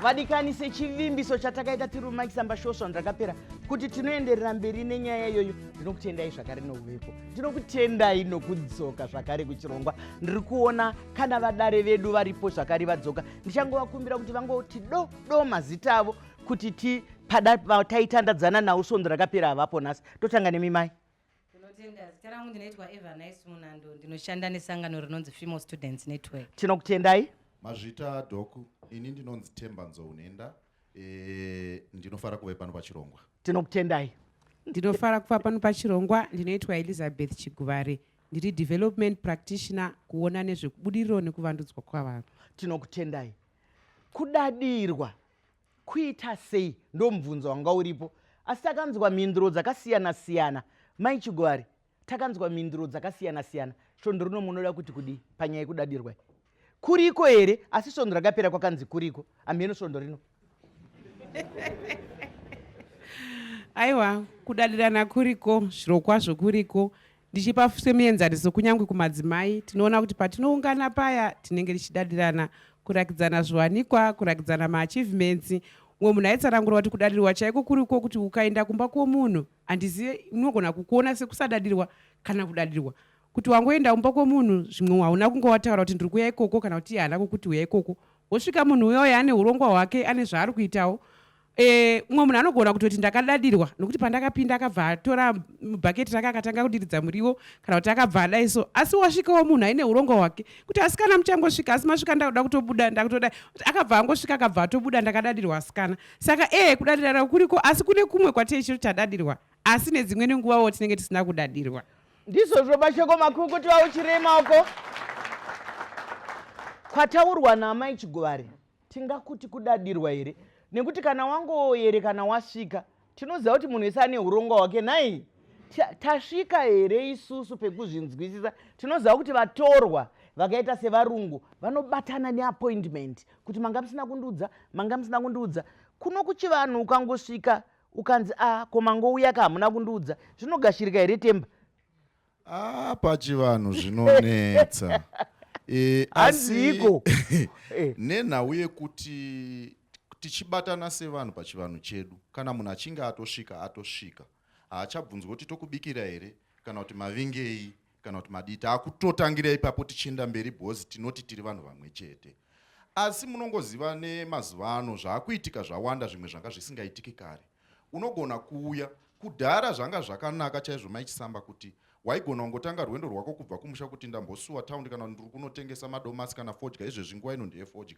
Vadikani, sechivimbiso chatakaita tiri muMakisamba Show svondo rakapera kuti tinoenderera mberi nenyaya iyoyo, ndinokutendai zvakare nouvepo, ndinokutendai nokudzoka zvakare kuchirongwa. Ndiri kuona kana vadare vedu varipo zvakare vadzoka. Ndichangovakumbira kuti vangoti do do mazita avo kuti ti pada taitandadzana nawo svondo rakapera havapo nhasi. Totanga nemi mai. Tinotenda. Zita rangu ndinoitwa Eva Nice Munando. Ndinoshanda nesangano rinonzi Female Students Network. Tinokutendai. Mazvita Doku, ini ndinonzi Temba Nzounenda. Ndinofara kuve pano pachirongwa. Tinokutendai. Ndinofara kuva pano pachirongwa. Ndinoitwa Elizabeth Chiguvare. Ndiri development practitioner kuona nezvekubudiriro nekuvandudzwa kwavanhu. Tinokutendai. Kudadirwa kuita sei ndo mubvunzo wanga uripo, asi takanzwa mhinduro dzakasiyana siyana. Mai Chigwari, takanzwa mhinduro dzakasiyana siyana svondo rino. Munoda kuti kudii panyaya yekudadirwa? Kuriko here? Asi svondo rakapera kwakanzi kuriko, hamheno svondo rino. Aiwa, kudadirana kuriko, zviro kwazvo kuriko. Ndichipa semuenzaniso, kunyange kumadzimai tinoona kuti patinoungana paya tinenge tichidadirana, kurakidzana zviwanikwa, kurakidzana maachievements. Umwe munhu aitsanangura kuti kudadirwa chaiko kuriko kuti ukaenda kumba kwomunhu, handizive, unogona kukuona sekusadadirwa kana kudadirwa, kuti wangoenda kumba kwomunhu, zvimwe hauna kunge wataura kuti ndiri kuuya ikoko, kana kuti iye haana kukuti uya ikoko. Wosvika munhu uyoyo ane urongwa hwake, ane zvaari kuitawo. Umwe munhu anogona kutoti ndakadadirwa nokuti pandakapinda akabva atora bhaketi rake akatanga kudiridza muriwo, kana kuti akabva adai so. Asi wasvikawo munhu aine urongwa hwake kuti asikana muchangosvika, asi masvika ndakuda kutobuda, ndakutoda, akabva angosvika akabva atobuda, ndakadadirwa asikana. Saka kudadirana kuriko, asi kune kumwe kwatei tadadirwa, asi nedzimweni nguvawo tinenge tisina kudadirwa. Ndizvozvo, mashoko makukutu auchirei maoko. Kwataurwa naamai Chiguvare, tingakuti kudadirwa here? Nekuti kana wangoyerekana wasvika, tinoziva kuti munhu wese ane urongwa hwake. Nhai, tasvika here isusu pekuzvinzwisisa? Tinoziva kuti vatorwa vakaita sevarungu vanobatana neappointment kuti manga musina kundiudza, manga musina kundiudza. Kuno kuchivanhu ukangosvika ukanzi a ko mangouya ka, hamuna kundiudza, zvinogashirika here, Temba? Ah, pachivanhu zvinonetsa. Hanziko. Nenhau yekuti tichibatana sevanhu pachivanhu chedu, kana munhu achinge atosvika, atosvika, haachabvunzwa kuti tokubikira here, kana kuti mavingei, kana kuti madii. Taakutotangira ipapo tichienda mberi because tinoti tiri vanhu vamwe chete. Asi munongoziva nemazuva ano zvaakuitika zvawanda, zvimwe zvanga zvisingaitiki kare. Unogona kuuya kudhara zvanga zvakanaka chaizvo, maichisamba, kuti waigona kungotanga rwendo rwako kubva kumusha kuti ndambosuwa taundi, kana ndiri kunotengesa madomasi kana fodya. Izvezvi nguva ino ndeyefodya.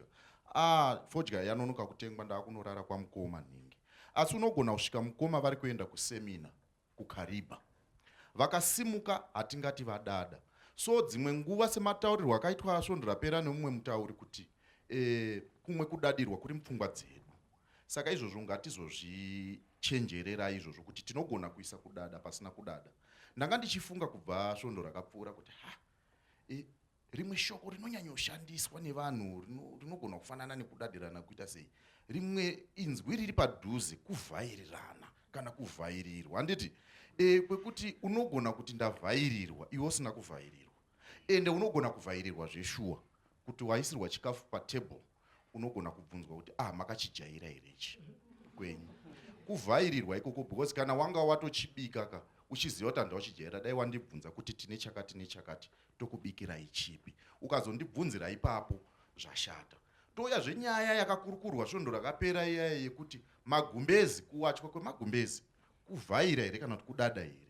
Ah, fodya yanonoka kutengwa, ndaakunorara kwamukoma nhingi. Asi unogona kusvika mukoma vari kuenda kusemina kuKariba, vakasimuka, hatingati vadada. So dzimwe nguva semataurirwo akaitwa svondo rapera nemumwe mutauri kuti kumwe kudadirwa kuri mupfungwa dzedu. Saka izvozvo ngatizozvichenjererai izvozvo kuti tinogona kuisa kudada pasina kudada. Ndanga ndichifunga kubva svondo rakapfuura kuti ha rimwe shoko rinonyanyoshandiswa nevanhu rinogona kufanana nekudadirana kuita sei, rimwe inzwi riri padhuze kuvhairirana kana kuvhairirwa, handiti? Kwekuti unogona kuti ndavhairirwa iwe usina kuvhairirwa. Ende unogona kuvhairirwa zveshuwa kuti waisirwa chikafu patable, unogona kubvunzwa kuti ah, makachijaira here ichi kwenyu? Kuvhairirwa ikoko, because kana wanga watochibika ka, uchiziva kuti handawachijaira, dai wandibvunza kuti tine chakati nechakati, tokubikirai chipi? Ukazondibvunzira ipapo zvashata. Touya zvenyaya yakakurukurwa svondo rakapera iyaya yekuti magumbezi, kuwachwa kwemagumbezi kuvhaira here kana kuti kudada here?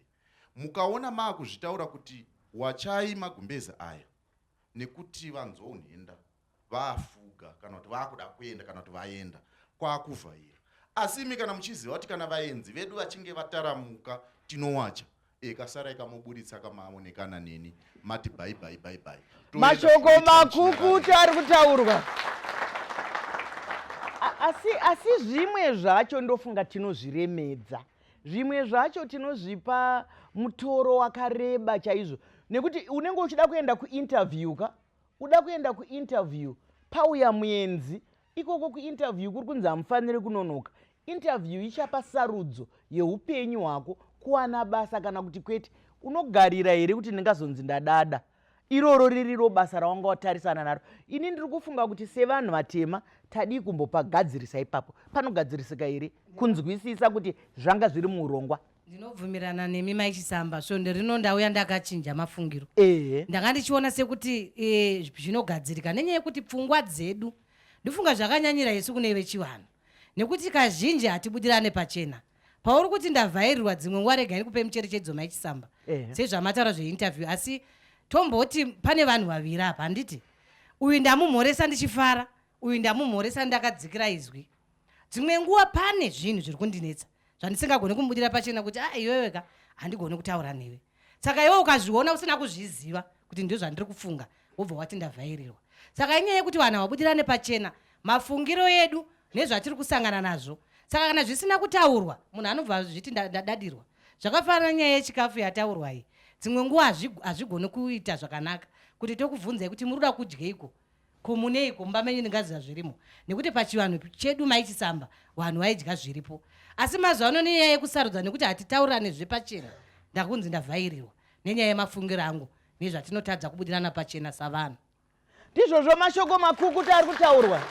Mukaona maakuzvitaura kuti wachai magumbezi aya nekuti vanzwa unhenda vaafuga, kana kuti vaakuda kuenda, kana kuti vaenda, kwaakuvhaira. Asi imi kana muchiziva kuti kana vaenzi vedu vachinge vataramuka tinowacha, kasarai kamuburitsa kamaonekana neni, mati bye bye bye bye. Mashoko makukutu ari kutaurwa, asi zvimwe zvacho ndofunga tinozviremedza, zvimwe zvacho tinozvipa mutoro wakareba chaizvo, nekuti unenge uchida kuenda kuinterview ka, uda kuenda kuinterview, pauya muenzi ikoko kuinterview, kuri kunzi hamufaniri kunonoka. Interview ichapa sarudzo yeupenyu hwako, kuwana basa kana kuti kwete. Unogarira here kuti ndingazonzi ndadada? Iroro ririro basa rawanga watarisana naro. Ini ndiri kufunga kuti sevanhu vatema tadii kumbopagadzirisa ipapo. Panogadzirisika here kunzwisisa kuti zvanga zviri muurongwa? Ndinobvumirana nemi Mai Chisamba, svondo rino ndauya ndakachinja mafungiro. Ehe. Ndanga ndichiona sekuti e, zvinogadzirika nenyaya yekuti pfungwa dzedu ndofunga zvakanyanyira isu kune vechivanhu nekuti kazhinji hatibudirane pachena. Pauri kuti ndavhairirwa dzimwe nguva regai ndikupe mucherechedzo Mai Chisamba sezvamataura zveinterview asi tomboti pane vanhu vaviri apa handiti uyu ndamumhoresa ndichifara uyu ndamumhoresa ndakadzikira izwi dzimwe nguva pane zvinhu zviri kundinetsa zvandisingagoni kumubudira pachena kuti a ah, iwewe ka handigoni kutaura newe saka iwe ukazviona usina kuzviziva kuti ndizvo zvandiri kufunga wobva wati ndavhairirwa saka inyaya yekuti vanhu havabudirane pachena mafungiro edu nezvatiri kusangana nazvo saka kana zvisina kutaurwa munhu anobva zviti ndadadirwa zvakafanana nyaya yechikafu yataurwa iyi dzimwe nguva hazvigoni kuita zvakanaka kuti tokubvunzai kuti muri kuda kudyeiko Ko muneiko mumba menyu ndingaziva zvirimo nekuti pachivanhu chedu maichisamba vanhu vaidya zviripo asi mazuva ano nenyaya yekusarudza nekuti hatitaurirane zvepachena ndakunzi ndavhairirwa nenyaya yemafungiro angu nezvatinotadza kubudirana pachena savanhu. Ndizvozvo mashoko makukuta ari kutaurwa.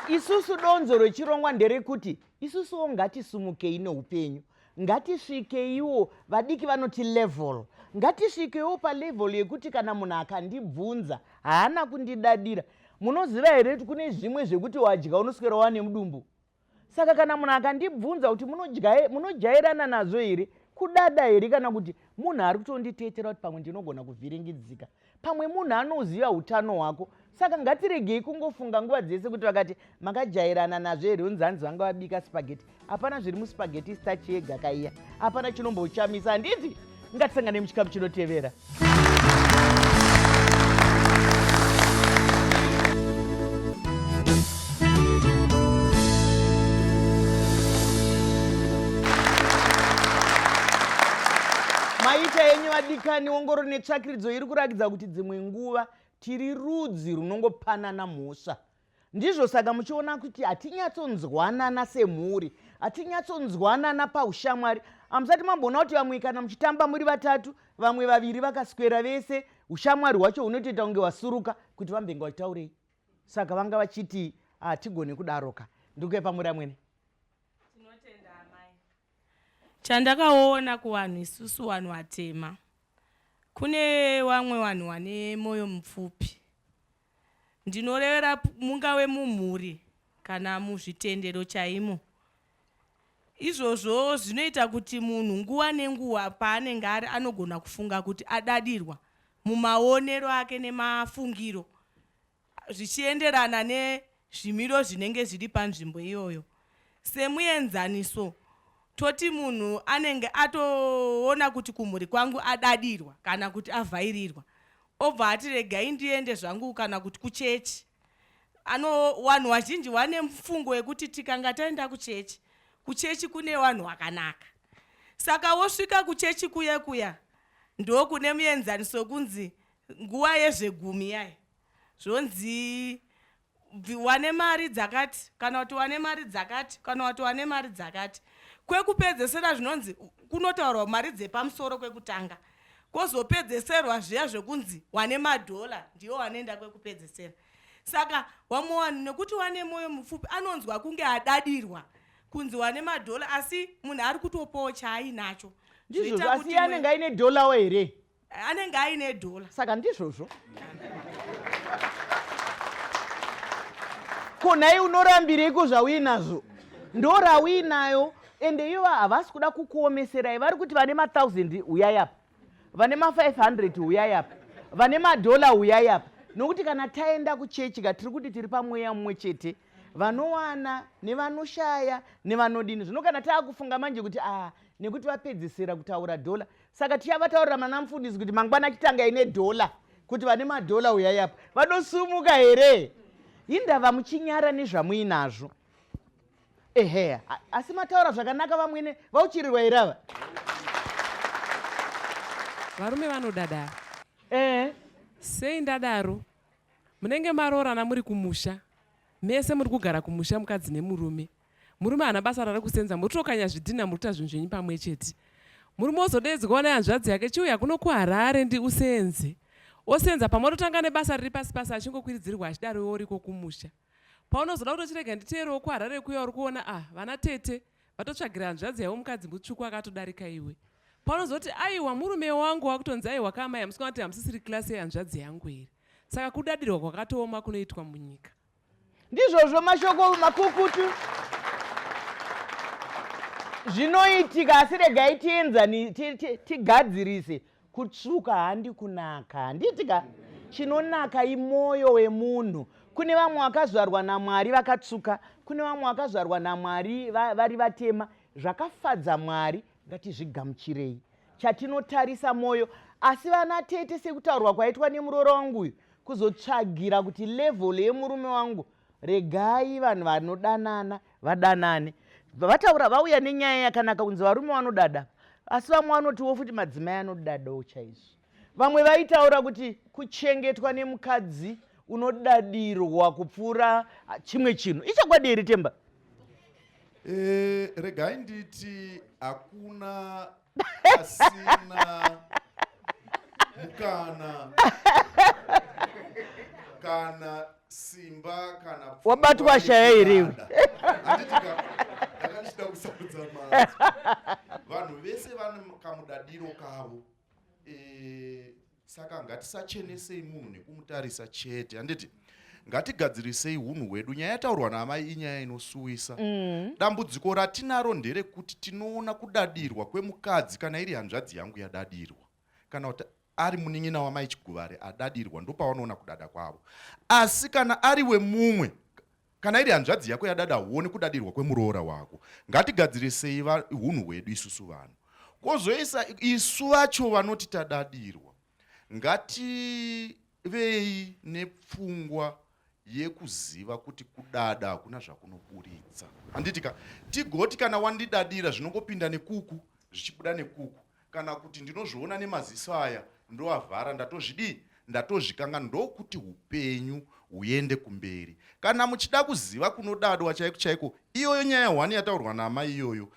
Isusu donzo rechirongwa nderekuti isusuwo ngatisumukei neupenyu Ngatisvikeiwo, vadiki vanoti level. Ngatisvikeiwo palevel yekuti kana munhu akandibvunza haana kundidadira. Munoziva here kuti kune zvimwe zvekuti wadya unoswera wane mudumbu? Saka kana munhu akandibvunza kuti munojairana nazvo here, kudada here kana kuti munhu ari kutonditeetera kuti pamwe ndinogona kuvhiringidzika. Pamwe munhu anoziva utano hwako. Saka ngatiregei kungofunga nguva dzese kuti vakati makajairana nazvo here unzi hanzi vanga vabika spaghetti. Hapana zviri muspaghetti starch yega kaiya. Hapana chinombochamisa handiti? Ngatisangane muchikamu chinotevera. Maita enyu vadikani, ongororo netsvakiridzo iri kurakidza kuti dzimwe nguva tiri rudzi runongopanana mhosva. Ndizvo saka muchiona kuti hatinyatsonzwanana semhuri, hatinyatsonzwanana paushamwari. Hamusati mamboona kuti vamwe kana muchitamba muri vatatu, vamwe vaviri vakaswera vese, ushamwari hwacho hunotoita kunge wasuruka kuti vambenge vachitaurei. Saka vanga vachiti hatigone kudaroka. Ndikuya pamuri amwene. Tinotenda amai. Chandakaona kuvanhu isusu vanhu vatema kune vamwe vanhu vane moyo mupfupi ndinorevera mungave mumhuri kana muzvitendero chaimo izvozvo zvinoita kuti munhu nguva nenguva paanenge ari anogona kufunga kuti adadirwa mumaonero ake nemafungiro zvichienderana nezvimiro zvinenge zviri panzvimbo iyoyo. Semuenzaniso, toti munhu anenge atoona kuti kumhuri kwangu adadirwa kana kuti avhairirwa, obva ati regai ndiende zvangu kana kuti kuchechi. Ano vanhu vazhinji vane mufungo wekuti tikanga taenda kuchechi, kuchechi kune vanhu vakanaka. Saka wosvika kuchechi kuye kuya ndokune muenzaniso wekunzi Nguva yezvegumi yayi zvonzi wane mari dzakati kana kuti wane mari dzakati kana kuti wane mari dzakati. Kwekupedzesera zvinonzi kunotaurwa mari dzepamusoro kwekutanga kwozopedzeserwa zviya zvekunzi wane madhola ndiwo wanoenda kwekupedzesera. Saka wamwe wanhu nekuti wane moyo mupfupi anonzwa kunge adadirwa kunzi wane madhola asi munhu ari kutopawo chaainacho. Ndizvozvo asi iye anenge aine dholawo here? Anenge aine dhola. Saka ndizvozvo. Ko nhai unorambireiko zvauinazvo? Ndorauinayo ende ivo havasi kuda kukuomeserai vari kuti vane ma1000 huyai apa vane ma500 huyai apa vane madhola huyai apa nokuti kana taenda kuchechi ka tiri kuti tiri pamweya mumwe chete vanowana nevanoshaya nevanodini zvino kana taakufunga manje kuti a ah, nekuti vapedzisira kutaura dhola Saka tichavataurira mana mufundisi kuti mangwana chitangai nedhola kuti vane madhola uyai apa. Vanosumuka here? Hindava muchinyara nezvamuinazvo. Ehe, asi mataura zvakanaka vamwene vauchirirwa here ava? Varume vanodadaro. Eh. Sei ndadaro? Munenge maroorana muri kumusha. Mese muri kugara kumusha mukadzi nemurume. Murume haana basa raari kusenza muri kutokanya zvidhinha muri kuita zvinhu zvenyu pamwe chete. Murume ozodeedzwawo nehanzvadzi yake, chiuya kuno kuHarare ndi usenze. Osenza pamwe ototanga nebasa riri pasi pasi achingokwiridzirwa achidaro iwe uriko kumusha. Paunozoda kutochirega nditeerewo kuHarare kuya uri kuona ah vana tete vatotsvagira hanzvadzi yavo mukadzi mutsvuku akatodarika iwe. Paunozoti aiwa murume wangu wakutonzi aiwa ka amai hamusi kuona kuti hamusisiri class yehanzvadzi yangu here. Saka kudadirwa kwakatooma kunoitwa munyika. Ndizvozvo mashoko makukutu zvinoitika asi regai tienzani tigadzirise kutsvuka handi kunaka handiti ka chinonaka imoyo wemunhu kune vamwe vakazvarwa namwari vakatsvuka kune vamwe vakazvarwa namwari vari vatema zvakafadza mwari ngatizvigamuchirei chatinotarisa moyo asi vana tete sekutaurwa kwaitwa nemuroora wangu uyu kuzotsvagira kuti level yemurume wangu regai vanhu vanodanana vadanane vataura vauya nenyaya yakanaka kunzi varume vanodada asi vamwe vanotiwo futi madzimai anodadawo chaizvo vamwe vaitaura kuti kuchengetwa nemukadzi unodadirwa kupfuura chimwe chinhu ichokwadi here temba e, regai nditi hakuna asina mukana kana simba kana wabatwa shaya here iwe ndakandida kusarudza mazwi vanhu vese vane kamudadiro kavo e, Saka ngatisachenesei munhu nekumutarisa chete, handiti? Ngatigadzirisei hunhu hwedu. Nyaya yataurwa naamai inyaya inosuwisa. Mm. Dambudziko ratinaro nderekuti tinoona kudadirwa kwemukadzi kana iri hanzvadzi yangu yadadirwa kana kuti ari munin'ina wamai Chiguvare adadirwa ndopavanoona kudada kwavo. Asi kana ari wemumwe Kana iri hanzvadzi yako yadada huone kudadirwa kwemuroora wako. Ngatigadzirisei hunhu hwedu isusu vanhu. Kwozoisa isu vacho vanoti tadadirwa. Ngativei nepfungwa yekuziva kuti kudada hakuna zvakunoburitsa. Handiti ka? Tigoti kana wandidadira zvinongopinda nekuku zvichibuda nekuku. Kana kuti ndinozviona nemaziso aya ndoavhara ndatozvidii ndatozvikanga ndokuti hupenyu huende kumberi. Kana muchida kuziva kunodadwa chaiko chaiko iyoyo nyaya hwani yataurwa naamai iyoyo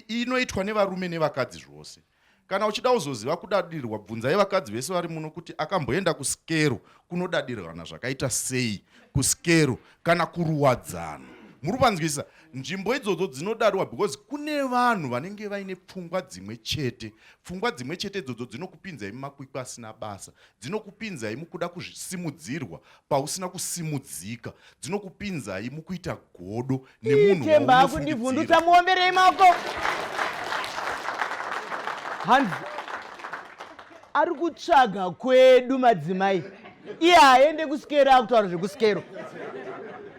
inoitwa nevarume nevakadzi zvose. Kana uchida kuzoziva kudadirwa bvunzai vakadzi vese vari muno kuti akamboenda kusikero kunodadirwana zvakaita sei kusikero kana kuruwadzano. Muri kupanzwisisa? Nzvimbo idzodzo dzinodarwa because kune vanhu vanenge vaine pfungwa dzimwe chete. Pfungwa dzimwe chete idzodzo dzinokupinzai mumakwikwi asina basa, dzinokupinzai mukuda kuzvisimudzirwa pausina kusimudzika, dzinokupinzai mukuita godo nemunhu Temba akundivhundutsa muomberei maoko. Hanzi ari kutsvaga kwedu madzimai iye haaende kusikero akutaura zvekusikero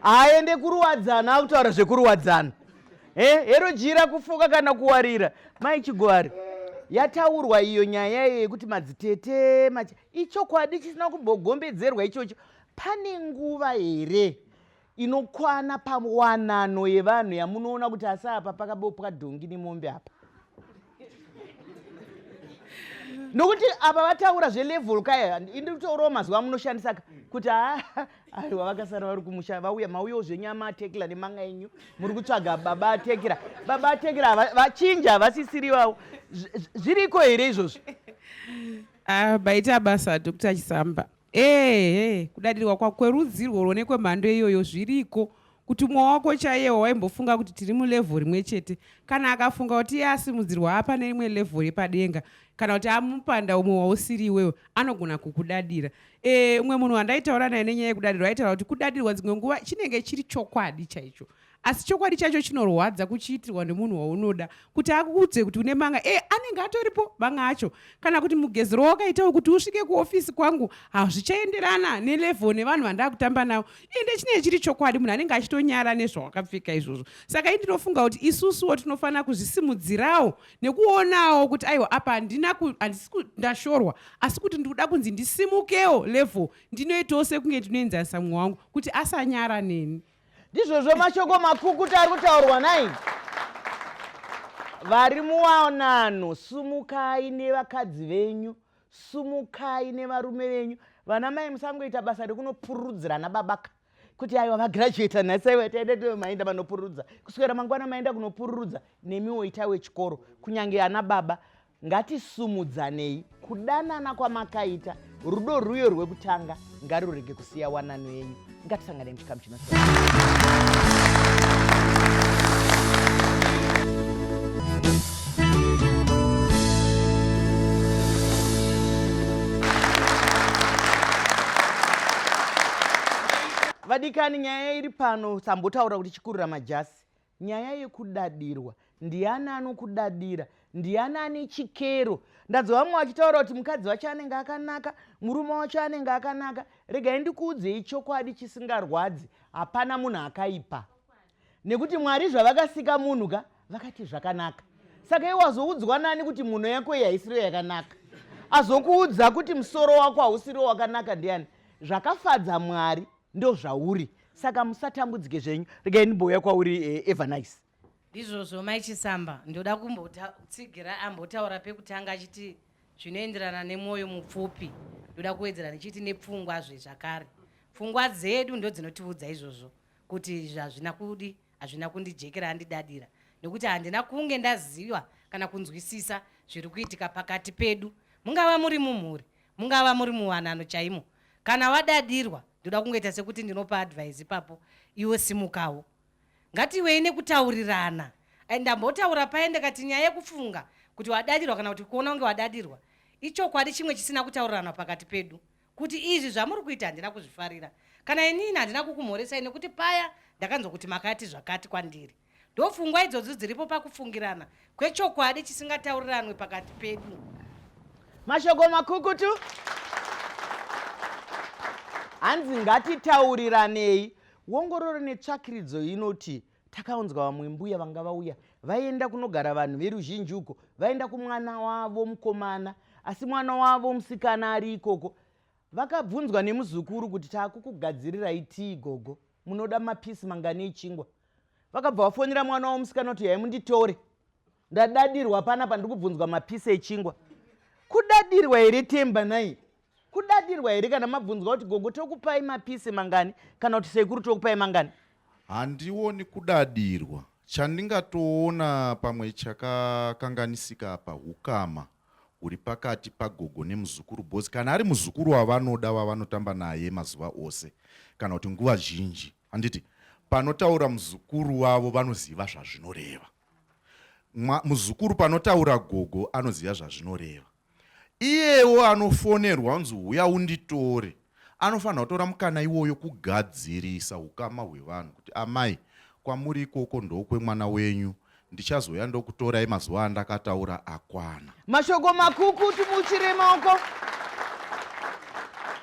haaende kuruwadzana akutaura zvekuruwadzana eh, hero jira kufuka kana kuwarira mai chigwari yataurwa iyo nyaya iyo yekuti madzitete machi ichokwadi chisina kumbogombedzerwa ichocho pane nguva here inokwana pawanano yevanhu yamunoona kuti asi apa pakabopwa dhongi nemombe apa nokuti apa vataura zvelevel kaya inditourawo mazuva amunoshandisa ka kuti haa aiwa vakasara vari kumusha vauya mauyawo zvenyama atekera nemanga enyu muri kutsvaga baba atekera baba atekera vachinja havasisiri vavo zviriko here izvozvo ah, baita basa dr chisamba Ehe, kudadirwa kwerudzi irworwo nekwemhando iyoyo zviriko. Kuti mumwe wako chaiye wawaimbofunga kuti tiri mulevel rimwe chete, kana akafunga kuti iye asimudzirwa apa neimwe level yepadenga, kana kuti amupanda umwe wausiri iwewe, anogona kukudadira. E, umwe munhu wandaitaura naye nenyaya yekudadirwa aitaura kuti kudadirwa dzimwe nguva chinenge chiri chokwadi chaicho asi chokwadi chacho chinorwadza kuchiitirwa nemunhu waunoda kuti akuudze kuti une manga e anenge atoripo manga acho kana kuti mugezero wakaita wekuti usvike kuofisi kwangu hazvichaenderana nelevel nevanhu vandakutamba navo ende chinenge chiri chokwadi munhu anenge achitonyara nezvawakapfeka izvozvo saka i ndinofunga kuti isusuwo tinofanira kuzvisimudzirawo nekuonawo kuti aiwa apa handina handisi ndashorwa asi kuti ndikuda kunzi ndisimukewo level ndinoitawo sekunge ndinoenzanisa mumwe wangu kuti asanyara neni Ndizvozvo mashoko makukutu ari kutaurwa nai vari muwanano. Sumukai nevakadzi venyu, sumukai nevarume venyu. Vana mai musangoita basa rekunopururudzirana babaka kuti aiwa vagraduata nhasi, aiwa taenda tiwe maenda vanopururudza kuswera mangwana maenda kunopururudza. Nemiwo itai wechikoro kunyange ana baba. Ngatisumudzanei kudanana kwamakaita rudo rwuyo rwekutanga ngarurege kusiya wanano yenyu. Ngatisangane muchikamu chinotevera. Vadikani, nyaya iri pano sambotaura kuti chikurira majasi. Nyaya yekudadirwa, ndiani anokudadira, ndiani ane chikero. Ndanzwa vamwe vachitaura kuti mukadzi wacho anenge akanaka, murume wacho anenge akanaka. Regai ndikuudzei chokwadi chisingarwadzi, hapana munhu akaipa. Nekuti Mwari zvavakasika munhu ka, vakati zvakanaka. Saka iwe wazoudzwa nani kuti mhuno yako iyi haisiriyo yakanaka? Azokuudza kuti musoro wako hausiriwo wakanaka ndiani? Zvakafadza Mwari ndozvauri saka musatambudzike zvenyu regai ndimbouya kwauri eh, evernice Ndizvozvo mai Chisamba, ndoda kumbotsigira ambotaura pekutanga achiti zvinoenderana nemwoyo mupfupi. Ndoda kuwedzera ndichiti nepfungwazve zvakare. Pfungwa dzedu ndodzinotiudza izvozvo kuti izvi hazvina kudi, hazvina kundijekera andidadira nekuti handina kunge ndaziva kana kunzwisisa zviri kuitika pakati pedu. Mungava muri mumhuri, mungava muri muwanano chaimo. Kana wadadirwa ndoda kungoita sekuti ndinopa advice ipapo iwe simukawo ngatiwei nekutaurirana. Ndambotaura paye ndikati nyaya yekufunga kuti wadadirwa kana kuti kuona kunge wadadirwa ichokwadi chimwe chisina kutaurirana pakati pedu kuti izvi zvamuri kuita handina kuzvifarira kana inini handina kukumhoresai nekuti paya ndakanzwa kuti makati zvakati kwandiri. Ndopfungwa idzodzo dziripo pakufungirana kwechokwadi chisingatauriranwe pakati pedu. Mashoko makukutu. Hanzi ngatitauriranei. Wongororo netsvakiridzo inoti takaunzwa vamwe mbuya vanga vauya vaenda kunogara vanhu veruzhinji uko vaenda kumwana wavo mukomana asi mwana wavo musikana ari ikoko vakabvunzwa nemuzukuru kuti taakukugadzirirai tii gogo munoda mapisi mangani echingwa vakabva vafonera mwana wavo musikana kuti yai munditore ndadadirwa panapa ndiri kubvunzwa mapisi echingwa kudadirwa here temba nai kudadirwa here kana mabvunzwa kuti gogo tokupai mapisi mangani kana kuti sekuru tokupai mangani Handioni kudadirwa. Chandingatoona pamwe chakakanganisika apa hukama huri pakati pagogo nemuzukuru bcoz kana ari muzukuru wavanoda wavanotamba naye mazuva ose kana kuti nguva zhinji handiti panotaura muzukuru wavo vanoziva zvazvinoreva. Muzukuru panotaura gogo anoziva zvazvinoreva. Iyewo anofonerwa unzi huya unditore anofanira kutora mukana iwoyo kugadzirisa ukama hwevanhu kuti amai kwamuri ikoko ndokwemwana wenyu ndichazouya ndokutorai mazuva andakataura akwana. Mashoko makukutu muchire maoko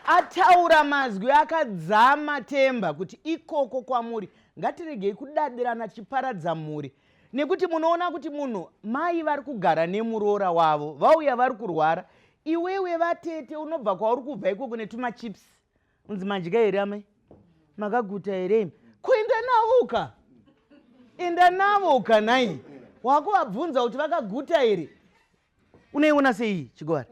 ataura mazwi akadzama Temba kuti ikoko kwamuri ngatiregei kudadirana tichiparadza mhuri nekuti munoona kuti munhu mai vari kugara nemuroora wavo vauya vari kurwara iwewe vatete unobva kwauri kubva ikoko netumachips unzi madya here amai makaguta here imi kuenda navo ka enda navo ka nhai wakuvabvunza kuti vakaguta here unoiona sei chigovara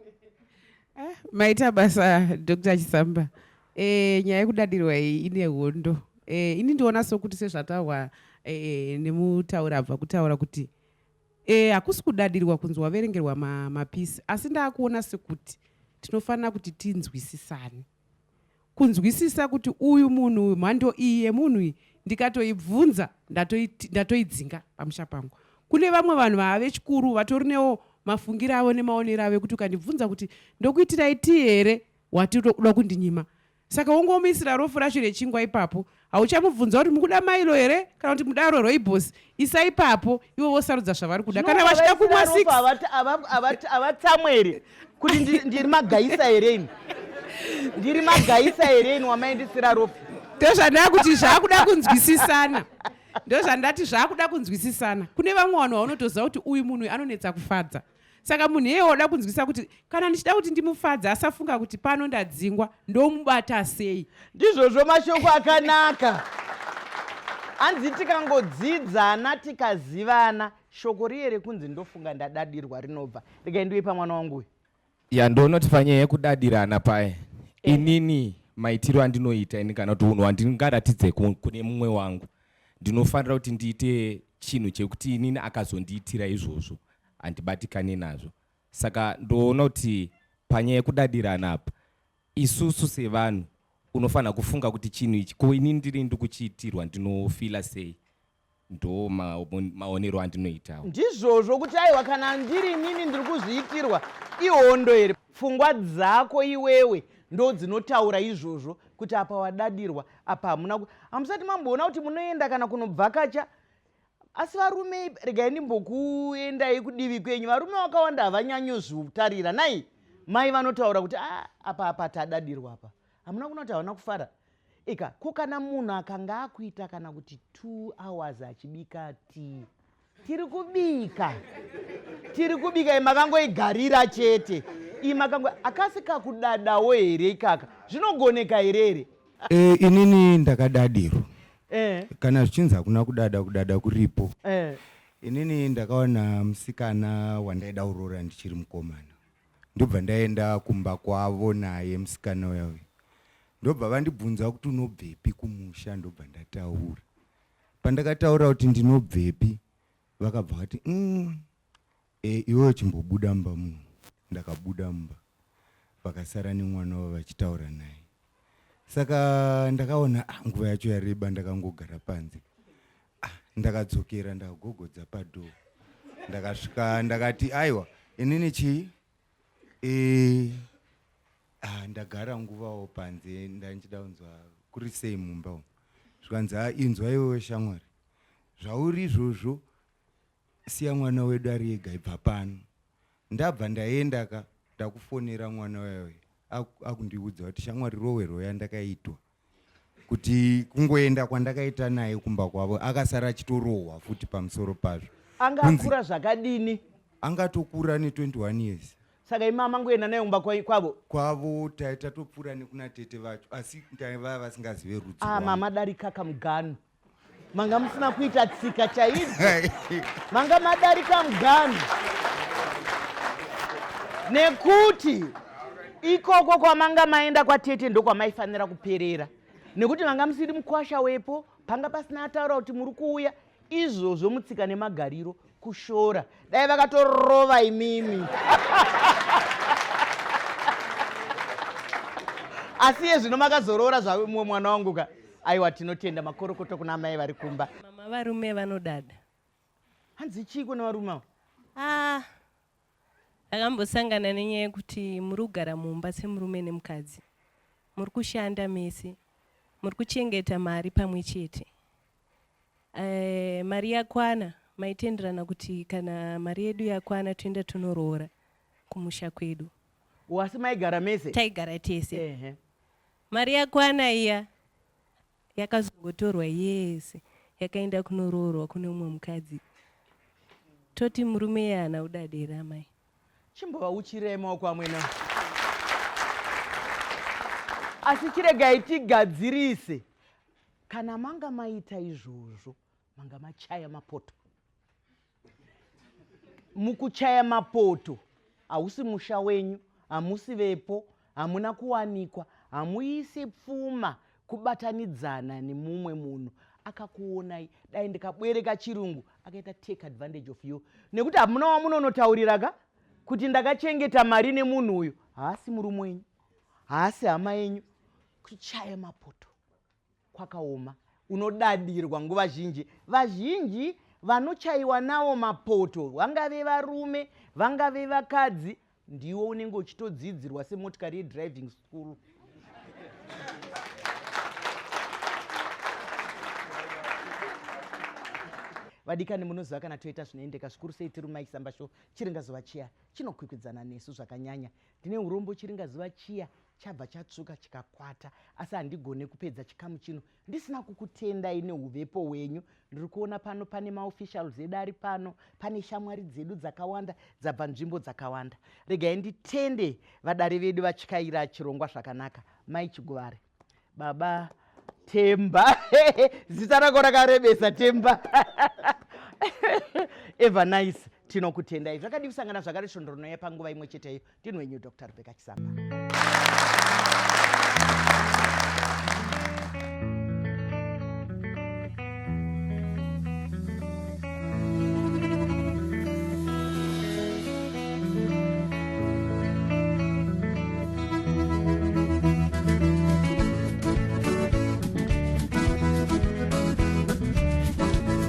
eh, maita basa dr chisamba e, nyaya yekudadirwa iyi ine hondo e, ini ndiona sokuti sezvataurwa e, nemutauri abva kutaura kuti e, hakusi kudadirwa kunzi waverengerwa mapisi ma asi ndaakuona sekuti tinofanira kuti tinzwisisane kunzwisisa kuti uyu munhu uyu mhando iyi yemunhu iyi ndikatoibvunza ndatoidzinga pamusha pangu kune vamwe vanhu vava vechikuru vatorinewo mafungiro avo nemaonero avo ekuti ukandibvunza kuti ndokuitirai tii here wati uda kundinyima saka wongomuisira rofu racho rechingwa ipapo hauchamubvunza kuti mukuda mailo here kana kuti mudaro roibos isa ipapo ivo vosarudza zvavari kuda kana vachida kumwa six havatsamwe here kuti ndiri magaisa here ini ndiri magaisa here ini wamaindisira ropa ndozvandaa kuti zvakuda kunzwisisana ndozvandati zvakuda kunzwisisana kune vamwe vanhu vaunotoziva kuti uyu munhu anonetsa kufadza saka munhu iyeye wada kunzwisa kuti kana ndichida kuti ndimufadze asafunga kuti pano ndadzingwa ndomubata sei ndizvozvo mashoko akanaka hanzi tikangodzidzana tikazivana shoko riye rekunzi ndofunga ndadadirwa rinobva regai ndiuye pamwana wangu uyu ya ndonoti panyaya yekudadirana paye eh. inini maitiro andinoita ini kana kuti unhu hwandingaratidze kune mumwe wangu ndinofanira kuti ndiite chinhu chekuti inini akazondiitira izvozvo handibatikane nazvo. Saka ndoona kuti panyaya yekudadirana apa, isusu sevanhu unofanira kufunga kuti chinhu ichi ko ini ndiri ndikuchiitirwa ndinofila sei. Ndo maonero andinoitawo. Ndizvozvo kuti aiwa kana ndiri inini ndiri kuzviitirwa ihondo here? Pfungwa dzako iwewe ndo dzinotaura izvozvo kuti apa wadadirwa apa hamuna hamusati mamboona kuti munoenda kana kunobvakacha. Asi varume regai ndimbokuendai kudivi kwenyu, varume vakawanda havanyanyozvitarira nai mai vanotaura kuti ah, apa apa tadadirwa apa hamuna kuona kuti havana kufara ika. Ko kana munhu akanga akuita kana kuti 2 hours achibika tii, tiri kubika tiri kubika, imakangoigarira chete imakango akasi kakudadawo here ikaka? Zvinogoneka here here? E, inini ndakadadirwa. Kana zvichinzi hakuna kudada, kudada kuripo. Inini ndakawana musikana wandaida kuroora ndichiri mukomana, ndobva ndaenda kumba kwavo naye musikana uya uya, ndobva vandibvunza kuti unobvepi kumusha, ndobva ndataura. Pandakataura kuti ndinobvepi, vakabva vati e, iwewe chimbobuda mumba muno. Ndakabuda mumba, vakasara nemwana wavo vachitaura naye. Saka ndakaona ah, nguva yacho yareba, ndakangogara panze. Ah, ndakadzokera ndakagogodza padhoo, ndakasvika ndakati aiwa inini chii e, ah, ndagara nguvawo panze, ndanchida kunzwa kuri sei mumba umu. Zvikanzi ah, inzwa iwewe shamwari, zvauri izvozvo siya mwana wedu ari ega, ibva pano. Ndabva ndaenda ka, ndakufonera mwana uya akundiudza kuti shamwari rowerwo yandakaitwa kuti kungoenda kwandakaita naye kumba kwavo akasara achitorohwa futi pamusoro pazvo. Anga akura zvakadini? Angatokura ne21 years. Saka imi amangoenda naye kumba kwavo? Kwavo tatopfuura nekuna tete vacho, asi taiva vasingazive rudzi. Ah, mama darika kamugano. Manga musina kuita tsika chaidzo, manga madarika mugano, nekuti ikoko kwamanga maenda kwatete ndokwamaifanira kuperera, nekuti manga musiri mukwasha wepo, panga pasina ataura kuti muri kuuya. Izvozvo mutsika nemagariro kushora, dai vakatorova imimi. Asi iye zvino makazoroora zvamumwe mwana wangu ka. Aiwa, tinotenda, makorokoto kuna amai vari kumba. Mama, varume vanodada. Hanzi chiiko nevarume ava? Ah, akambosangana nenyaya yekuti muri kugara mumba semurume nemukadzi, muri kushanda mese, muri kuchengeta mari pamwe chete. Mari yakwana, maitenderana kuti kana mari yedu yakwana toenda tonoroora kumusha kwedu. Wasi maigara mese? Taigara tese. Mari yakwana iya yakazongotorwa yese, yakaenda kunoroorwa kune umwe mukadzi. Toti murume iye haana kudadira amai. Chimbovauchirai maoko amwena. Asi chiregai tigadzirise. Kana manga maita izvozvo, manga machaya mapoto. Mukuchaya mapoto hausi musha wenyu, hamusi vepo, hamuna kuwanikwa, hamuise pfuma kubatanidzana nemumwe munhu akakuonai. Dai ndikabwereka chirungu akaita take advantage of you, nekuti hamuna wamunonotaurira ka kuti ndakachengeta mari nemunhu uyu. Haasi murume wenyu, haasi hama yenyu. Kuchaya mapoto kwakaoma, unodadirwa nguva zhinji. Vazhinji vanochaiwa nawo mapoto, vangave varume vangave vakadzi, ndiwo unenge uchitodzidzirwa semotikari yedriving school. Vadikani, munoziva kana toita zvinoendeka zvikuru sei tiri muMaisamba Show, chiringazuva chiya chinokwikwidzana nesu zvakanyanya. Ndine urombo, chiringazuva chiya chabva chatsvuka chikakwata, asi handigone kupedza chikamu chino ndisina kukutendai neuvepo hwenyu. Ndiri kuona pano pane maofficials edu ari pano, pane shamwari dzedu dzakawanda dzabva nzvimbo dzakawanda. Regai nditende vadare vedu vatyaira chirongwa zvakanaka. Mai Chiguvare, baba Temba, zita rako rakarebesa Temba, ever nice, tinokutendai. Zvakadii kusangana zvakare svondo rinouya panguva imwe cheteyo. Ndini wenyu Dr. Rebecca Chisamba.